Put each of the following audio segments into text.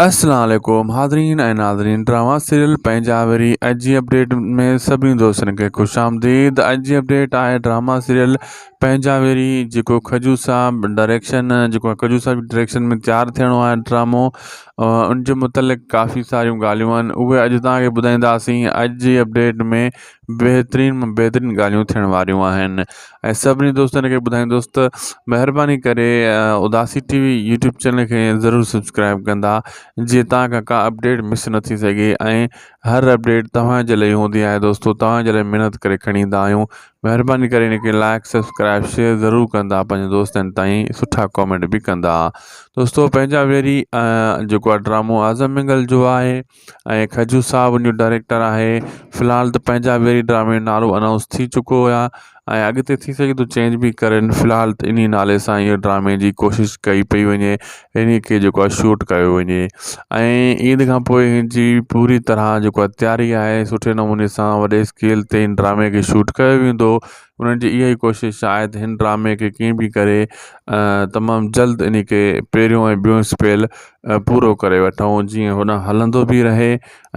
السلام عليڪم حاضرين ۽ ناظرين ڊراما سيريل پنهنجا وري اڄ جي اپڊيٽ ۾ سڀني دوستن کي خوش آمديد اڄ جي اپڊيٽ آهي ڊراما سيريل پنهنجا ويري جيڪو کجو صاحب ڊائريڪشن جيڪو کجو صاحب ڊائريڪشن ۾ تيار ٿيڻو آهي ڊرامو ان جي متعلق ڪافي ساريون ڳالهيون آهن اهي اڄ توهان کي ٻڌائينداسين اڄ جي اپڊيٽ ۾ بهترين ۾ بهترين ڳالهيون ٿيڻ واريون آهن ۽ سڀني دوستن کي ٻڌائيندس ته مهرباني ڪري Udasi T V YouTube channel کي ضرور سبسڪرائب ڪندا جيئن توهان کان ڪا اپڊيٽ مس نه ٿي سگهي ۽ هر اپڊيٽ توهان جي لاء هوندي آهي دوستو توهان جي لاء محنت ڪري کڻي ايندا آهيون مهرباني ڪري ان کي لائڪ سبسڪرائب شيئر ضرور ڪندا پنهنجي دوستن تائين سٺا ڪامينٽ به ڪندا دوستو پنهنجا ويري جيڪو آهي ڊرامو اعظم مينگل جو آهي ۽ کجو صاحب ان جو ڊائريڪٽر آهي في الحال ته پنهنجا ويري ڊرامي جو نالو انائونس ٿي چڪو آهي ۽ اڳتي ٿي سگهي ٿو چينج به ڪرن في الحال ته انهي نالي سان اهو ڊرامي جي ڪوشش ڪئي پئي وڃي انهي کي جيڪو آهي شوٽ ڪيو وڃي ۽ عيد کان پوء هن جي پوري طرح جيڪو آهي تياري آهي سٺي نموني سان وڏي اسڪيل تي هن ڊرامي کي شوٽ ڪيو ويندو انهن جي اها ئي ڪوشش آهي ته هن ڊرامي کي ڪيئن به ڪري تمام جلد انهي کي پهريون ۽ ٻيون اسپيل پورو ڪري وٺون جيئن هوڏانهن هلندو به رهي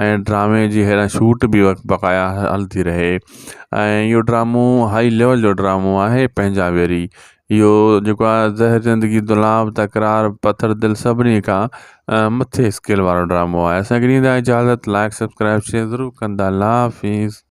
۽ ڊرامي جي هيڏانهن شوٽ به بقايا هلندي رهي ۽ اهو ڊرامو هائي ليول جو ڊرامو آهي پنهنجا ويري اهو جيڪو آهي زهر زندگي دولاب تڪرار پٿر دل سڀني کان مٿي اسڪيل وارو ڊرامو آهي اسانکي ڏيندا اجازت لائڪ سبسڪرائب شيئر ضرور ڪندا الله حافظ.